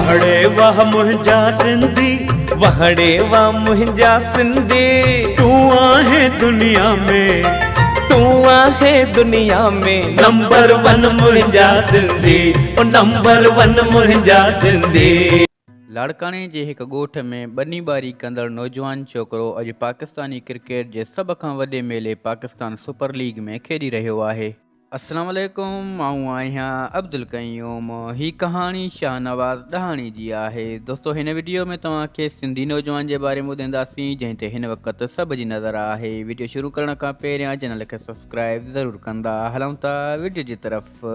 واهڙي واهه منهنجا سنڌي. واهڙي واهه منهنجا سنڌي. تون آهين دنيا ۾. تون آهين دنيا ۾. نمبر ون منهنجا سنڌي. او نمبر ون منهنجا سنڌي. لاڙڪاڻي جي هڪ ڳوٺ ۾ ٻني ٻاري ڪندڙ نوجوان ڇوڪرو اڄ پاڪستاني ڪرڪيٽ جي سڀ کان وڏي ميلي پاڪستان سپر ليگ ۾ کيڏي رهيو آهي. السلام عليڪم آئون آهيان عبدالقيوم هي ڪهاڻي شاهنواز ڏاهاڻي جي آهي دوستو هن وڊيو ۾ توهان کي سنڌي نوجوان جي باري ۾ ٻڌائينداسين جنهن تي هن وقت سڀ جي نظر آهي وڊيو شروع ڪرڻ کان پهريان چينل کي سبسڪرائب ضرور ڪندا هلون ٿا وڊيو جي طرف.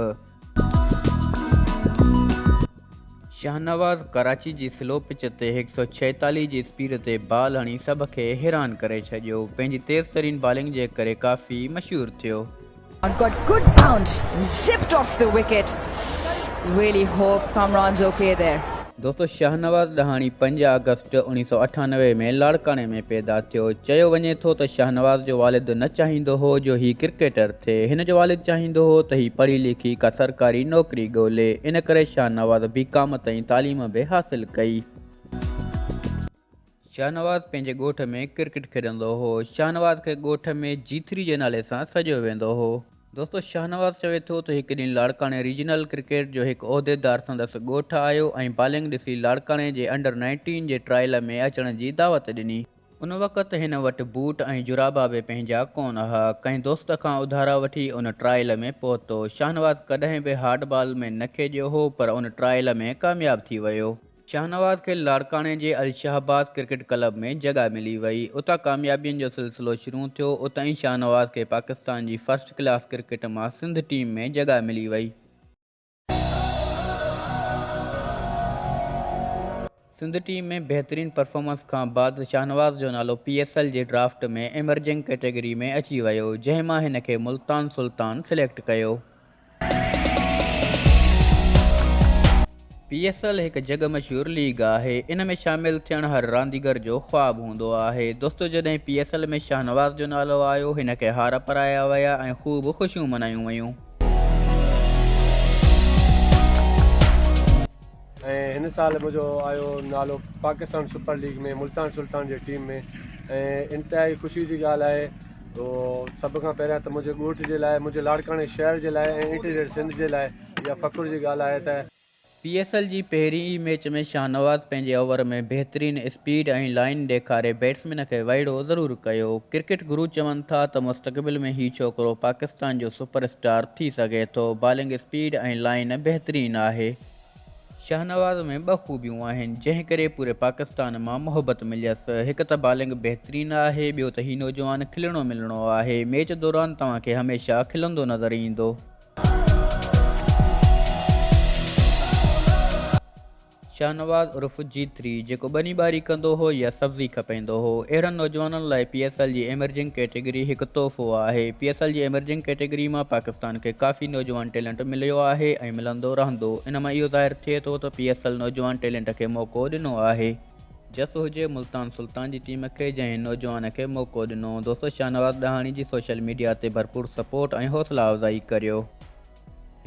شاهنواز ڪراچي جي سلو پچ تي 146 جي اسپيڊ تي بال هڻي سڀ کي حيران ڪري ڇڏيو، پنهنجي تيز ترين بالنگ جي ڪري ڪافي مشهور ٿيو. Got good bounce, zipped off the wicket. Really hope Kamran's okay there. دوستو شاهنواز ڏاهاڻي پنج آگسٽ 1998 ۾ لاڙڪاڻي ۾ پيدا ٿيو. چيو وڃي ٿو ته شاهنواز جو والد نه چاهيندو هو جو هي ڪرڪيٽر ٿئي. هن جو والد چاهيندو هو ته هي پڙهي لکي ڪا سرڪاري نوڪري ڳولي. ان ڪري شاهنواز بي ڪام تائين تعليم به حاصل ڪئي. شاهنواز پنهنجي ڳوٺ ۾ ڪرڪيٽ کيڏندو هو. شاهنواز کي ڳوٺ ۾ جي ٿري جي نالي سان سڏيو ويندو هو. دوستو شاهنواز چوي ٿو ته هڪ ڏينهن لاڙڪاڻي ريجنل ڪرڪيٽ جو هڪ عهديدار سندس ڳوٺ آيو ۽ بالنگ ڏسي لاڙڪاڻي جي انڊر نائنٽين جي ٽرائل ۾ اچڻ جي دعوت ڏني. ان وقت هن وٽ بوٽ ۽ جرابا به پنهنجا ڪونه ها. ڪنهن دوست کان اڌارا وٺي ان ٽرائل ۾ پهتو. شاهنواز ڪڏهن به هارڊ بال ۾ نه کيڏيو هو پر ان ٽرائل ۾ ڪامياب ٿي ويو. شاهنواز کي لاڙڪاڻي جي الشهباز ڪرڪيٽ ڪلب ۾ جڳهه ملي وئي. اتان ڪاميابين جو سلسلو شروع ٿيو. اتان ئي شاهنواز کي پاڪستان جي فرسٽ ڪلاس ڪرڪيٽ مان سنڌ ٽيم ۾ جڳهه ملي وئي. سنڌ ٽيم ۾ بهترين پرفارمنس کان بعد شاهنواز جو نالو پي ايس ايل جي ڊرافٽ ۾ ايمرجنگ ڪيٽيگري ۾ اچي ويو، جنهن مان هن کي ملتان سلطان سليڪٽ ڪيو. پي ايس ايل هڪ جڳ مشهور ليگ آهي ان ۾ شامل ٿيڻ هر رانديگر جو خواب هوندو آهي دوستو جڏهن پي ايس ايل ۾ شاهنواز جو نالو آيو هن کي هار پرايا ويا ۽ خوب خوشيون منايون ويون. ۽ هن سال منهنجو آيو نالو پاڪستان سپر ليگ ۾ ملتان سلطان جي ٽيم ۾ ۽ انتهائي خوشي جي ڳالهه آهي تو سڀ کان پهريان ته منهنجي ڳوٺ جي لاء منهنجي لاڙڪاڻي شهر جي لاء ۽ انٽيريئر سنڌ جي لاء اها فخر جي ڳالهه آهي ته. پي ايس ايل جي پهرين ئي ميچ ۾ شاهنواز پنهنجي اوور ۾ بهترين اسپيڊ ۽ لائن ڏيکاري بيٽسمين کي وائڙو ضرور ڪيو. ڪرڪيٽ گرو چون ٿا ته مستقبل ۾ هي ڇوڪرو پاڪستان جو سپر اسٽار ٿي سگهي ٿو، بالنگ اسپيڊ ۽ لائن بهترين آهي. شاهنواز ۾ ٻه خوبيون آهن، جنهن ڪري پوري پاڪستان مان محبت مليس، هڪ ته بالنگ بهترين آهي، ٻيو ته هي نوجوان کلڻو ملڻو آهي، ميچ دوران توهان کي هميشه کلندو نظر ايندو. شاهنواز عرف جي ٿري جيڪو ٻني ٻاري ڪندو هو يا سبزي کپائيندو هو اهڙن نوجوانن لاء پي ايس ايل جي ايمرجنگ ڪيٽيگري هڪ تحفو آهي پي ايس ايل جي ايمرجنگ ڪيٽيگري مان پاڪستان کي ڪافي نوجوان ٽيلنٽ مليو آهي ۽ ملندو رهندو ان مان اهو ظاهر ٿئي ٿو ته پي ايس ايل نوجوان ٽيلنٽ کي موقعو ڏنو آهي. جس هجي ملتان سلطان جي ٽيم کي جنهن هن نوجوان کي موقعو ڏنو. دوستو شاهنواز ڏاهاڻي جي سوشل ميڊيا تي ڀرپور سپورٽ ۽ حوصلا افزائي ڪريو.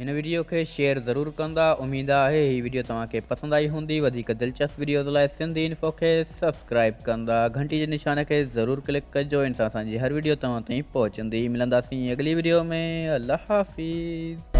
هن وڊيو کي شيئر ضرور ڪندا. اميد آهي هي وڊيو توهان کي پسند آئي هوندي. وڌيڪ دلچسپ وڊيوز لاء سنڌي انفو کي سبسڪرائب ڪندا. گهنٽي جي نشان کي ضرور ڪلڪ ڪجو ان سان اسان جي هر وڊيو توهان تائين پهچندي. ملنداسين اڳلي وڊيو ۾ الله حافظ.